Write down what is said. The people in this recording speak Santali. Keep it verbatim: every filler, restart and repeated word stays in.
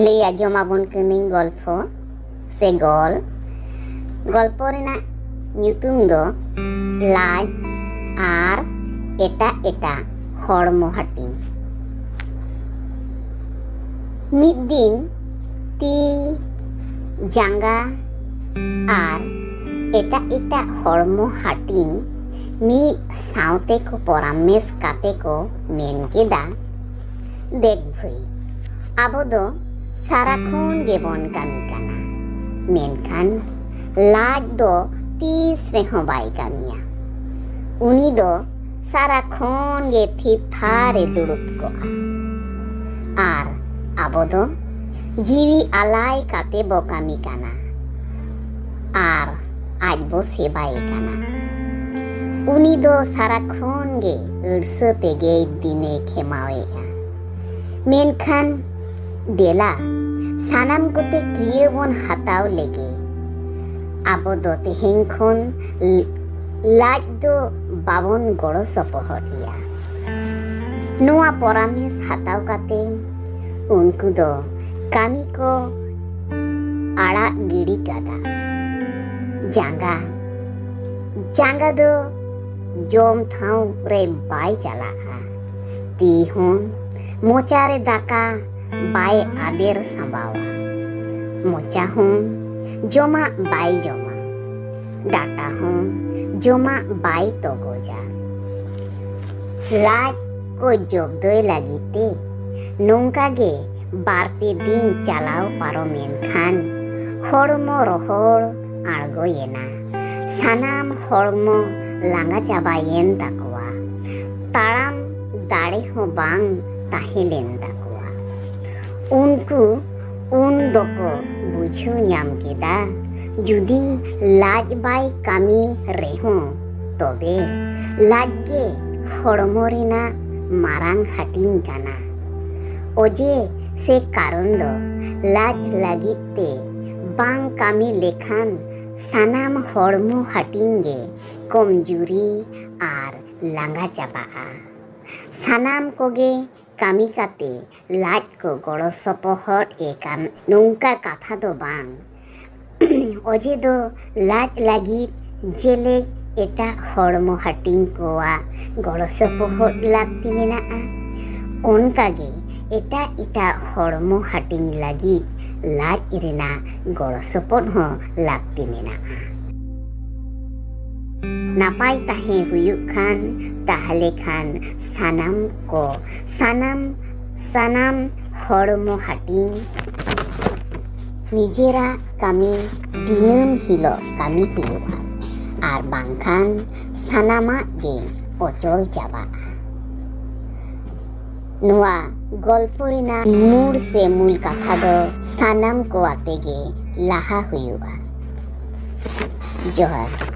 ᱞᱟᱹᱭ ᱟᱸᱡᱚᱢ ᱟᱵᱚᱱ ᱠᱟᱹᱱᱟᱹᱧ ᱜᱚᱞᱯᱷᱚ ᱥᱮ ᱜᱚᱞ᱾ ᱜᱚᱞᱯᱚ ᱨᱮᱱᱟᱜ ᱧᱩᱛᱩᱢ ᱫᱚ ᱞᱟᱡ ᱟᱨ ᱮᱴᱟᱜ ᱮᱴᱟᱜ ᱦᱚᱲᱢᱚ ᱦᱟᱹᱴᱤᱧ᱾ ᱢᱤᱫ ᱫᱤᱱ ᱛᱤ, ᱡᱟᱸᱜᱟ ᱟᱨ ᱮᱴᱟᱜ ᱮᱴᱟᱜ ᱦᱚᱲᱢᱚ ᱦᱟᱹᱴᱤᱧ ᱢᱤᱫ ᱥᱟᱶᱛᱮ ᱠᱚ ᱯᱚᱨᱟᱢᱮᱥ ᱠᱟᱛᱮ ᱠᱚ ᱢᱮᱱ ᱠᱮᱫᱟ, ᱫᱮᱠ ᱵᱷᱟᱹᱭ, ᱟᱵᱚ ᱫᱚ ᱥᱟᱨᱟ ᱠᱷᱚᱱ ᱜᱮᱵᱚᱱ ᱠᱟᱹᱢᱤ ᱠᱟᱱᱟ, ᱢᱮᱱᱠᱷᱟᱱ ᱞᱟᱡ ᱫᱚ ᱛᱤᱥ ᱨᱮᱦᱚᱸ ᱵᱟᱭ ᱠᱟᱹᱢᱤᱭᱟ᱾ ᱩᱱᱤ ᱫᱚ ᱥᱟᱨᱟ ᱠᱷᱚᱱ ᱜᱮ ᱛᱷᱤᱨ ᱛᱷᱟᱨ ᱮ ᱫᱩᱲᱩᱵ ᱠᱚᱜᱼᱟ᱾ ᱟᱨ ᱟᱵᱚ ᱫᱚ ᱡᱤᱣᱤ ᱟᱞᱟᱭ ᱠᱟᱛᱮ ᱵᱚ ᱠᱟᱹᱢᱤ ᱠᱟᱱᱟ ᱟᱨ ᱟᱡ ᱵᱚ ᱥᱮᱵᱟᱭᱮ ᱠᱟᱱᱟ᱾ ᱩᱱᱤ ᱫᱚ ᱥᱟᱨᱟ ᱠᱷᱚᱱ ᱜᱮ ᱟᱹᱲᱥᱟᱹ ᱛᱮᱜᱮᱭ ᱫᱤᱱᱮ ᱠᱷᱮᱢᱟᱣᱮᱫᱼᱟ᱾ ᱢᱮᱱᱠᱷᱟᱱ ᱫᱮᱞᱟ, ᱥᱟᱱᱟᱢ ᱠᱚᱛᱮ ᱠᱨᱤᱭᱟᱹ ᱵᱚᱱ ᱦᱟᱛᱟᱣ ᱞᱮᱜᱮ᱾ ᱟᱵᱚ ᱫᱚ ᱛᱮᱦᱮᱧ ᱠᱷᱚᱱ ᱞᱟᱡ ᱫᱚ ᱵᱟᱵᱚᱱ ᱜᱚᱲᱚ ᱥᱚᱯᱚᱦᱚᱫ ᱮᱭᱟ᱾ ᱱᱚᱣᱟ ᱯᱚᱨᱟᱢᱮᱥ ᱦᱟᱛᱟᱣ ᱠᱟᱛᱮ ᱩᱱᱠᱩ ᱫᱚ ᱠᱟᱹᱢᱤ ᱠᱚ ᱟᱲᱟᱜ ᱜᱤᱰᱤ ᱠᱟᱫᱟ᱾ ᱡᱟᱸᱜᱟ, ᱡᱟᱸᱜᱟ ᱫᱚ ᱡᱚᱢ ᱴᱷᱟᱶ ᱨᱮ ᱵᱟᱭ ᱪᱟᱞᱟᱜᱼᱟ᱾ ᱛᱤ ᱦᱚᱸ ᱢᱚᱪᱟ ᱨᱮ ᱫᱟᱠᱟ ᱵᱟᱭ ᱟᱫᱮᱨ ᱥᱟᱢᱵᱟᱣᱟ᱾ ᱢᱚᱪᱟ ᱦᱚᱸ ᱡᱚᱢᱟᱜ ᱵᱟᱭ ᱡᱚᱢᱟ᱾ ᱰᱟᱴᱟ ᱦᱚᱸ ᱡᱚᱢᱟᱜ ᱵᱟᱭ ᱛᱚᱜᱚᱡᱟ᱾ ᱞᱟᱡ ᱠᱚ ᱡᱚᱵᱫᱚᱭ ᱞᱟᱹᱜᱤᱫ ᱛᱮ ᱱᱚᱝᱠᱟ ᱜᱮ ᱵᱟᱨ ᱯᱮ ᱫᱤᱱ ᱪᱟᱞᱟᱣ ᱯᱟᱨᱚᱢᱮᱱ ᱠᱷᱟᱱ ᱦᱚᱲᱢᱚ ᱨᱚᱦᱚᱲ ᱟᱬᱜᱚᱭᱮᱱᱟ᱾ ᱥᱟᱱᱟᱢ ᱦᱚᱲᱢᱚ ᱞᱟᱸᱜᱟ ᱪᱟᱵᱟᱭᱮᱱ ᱛᱟᱠᱚᱣᱟ᱾ ᱛᱟᱲᱟᱢ ᱫᱟᱲᱮ ᱦᱚᱸ ᱵᱟᱝ ᱛᱟᱦᱮᱸ ᱞᱮᱱ ᱛᱟᱠᱚᱣᱟ᱾ ᱩᱱᱠᱩ ᱩᱱ ᱫᱚᱠᱚ ᱵᱩᱡᱷᱟᱹᱣ ᱧᱟᱢ ᱠᱮᱫᱟ, ᱡᱩᱫᱤ ᱞᱟᱡ ᱵᱟᱭ ᱠᱟᱹᱢᱤ ᱨᱮᱦᱚᱸ, ᱛᱚᱵᱮ ᱞᱟᱡ ᱜᱮ ᱦᱚᱲᱢᱚ ᱨᱮᱱᱟᱜ ᱢᱟᱨᱟᱝ ᱦᱟᱹᱴᱤᱧ ᱠᱟᱱᱟ᱾ ᱚᱡᱮ ᱥᱮ ᱠᱟᱨᱚᱱ ᱫᱚ ᱞᱟᱡ ᱞᱟᱹᱜᱤᱫ ᱛᱮ ᱵᱟᱝ ᱠᱟᱹᱢᱤ ᱞᱮᱠᱷᱟᱱ ᱥᱟᱱᱟᱢ ᱦᱚᱲᱢᱚ ᱦᱟᱹᱴᱤᱧ ᱜᱮ ᱠᱚᱢᱡᱩᱨᱤ ᱟᱨ ᱞᱟᱸᱜᱟ ᱪᱟᱵᱟᱜᱼᱟ᱾ ᱥᱟᱱᱟᱢ ᱠᱚᱜᱮ ᱠᱟᱹᱢᱤ ᱠᱟᱛᱮ ᱞᱟᱡ ᱠᱚ ᱜᱚᱲᱚ ᱥᱚᱯᱚᱦᱚᱫ ᱮ ᱠᱟᱱ, ᱱᱚᱝᱠᱟ ᱠᱟᱛᱷᱟ ᱫᱚ ᱵᱟᱝ᱾ ᱚᱡᱮ ᱫᱚ ᱞᱟᱡ ᱞᱟᱹᱜᱤᱫ ᱡᱮᱞᱮᱠ ᱮᱴᱟᱜ ᱦᱚᱲᱢᱚ ᱦᱟᱹᱴᱤᱧ ᱠᱚᱣᱟᱜ ᱜᱚᱲᱚ ᱥᱚᱯᱚᱦᱚᱫ ᱞᱟᱹᱠᱛᱤ ᱢᱮᱱᱟᱜᱼᱟ, ᱚᱱᱠᱟᱜᱮ ᱮᱴᱟᱜ ᱮᱴᱟᱜ ᱦᱚᱲᱢᱚ ᱦᱟᱹᱴᱤᱧ ᱞᱟᱹᱜᱤᱫ ᱞᱟᱡ ᱨᱮᱱᱟᱜ ᱜᱚᱲᱚ ᱥᱚᱯᱚᱦᱚᱫ ᱦᱚᱸ ᱞᱟᱹᱠᱛᱤ ᱢᱮᱱᱟᱜᱼᱟ᱾ ᱱᱟᱯᱟᱭ ᱛᱟᱦᱮᱸ ᱦᱩᱭᱩᱜ ᱠᱷᱟᱱ, ᱛᱟᱦᱞᱮ ᱠᱷᱟᱱ ᱥᱟᱱᱟᱢ ᱠᱚ, ᱥᱟᱱᱟᱢ, ᱥᱟᱱᱟᱢ ᱦᱚᱲᱢᱚ ᱦᱟᱹᱴᱤᱧ ᱱᱤᱡᱮᱨᱟᱜ ᱠᱟᱹᱢᱤ ᱫᱤᱱᱟᱹᱢ ᱦᱤᱞᱳᱜ ᱠᱟᱹᱢᱤ ᱦᱩᱭᱩᱜᱼᱟ, ᱟᱨ ᱵᱟᱝᱠᱷᱟᱱ ᱥᱟᱱᱟᱢᱟᱜ ᱜᱮ ᱚᱪᱚᱞ ᱪᱟᱵᱟᱜᱼᱟ᱾ ᱱᱚᱣᱟ ᱜᱚᱞᱯᱚ ᱨᱮᱱᱟᱜ ᱢᱩᱲ ᱥᱮ ᱢᱩᱞ ᱠᱟᱛᱷᱟ ᱫᱚ ᱥᱟᱱᱟᱢ ᱠᱚ ᱟᱛᱮ ᱜᱮ ᱞᱟᱦᱟ ᱦᱩᱭᱩᱜᱼᱟ᱾ ᱡᱚᱦᱟᱨ᱾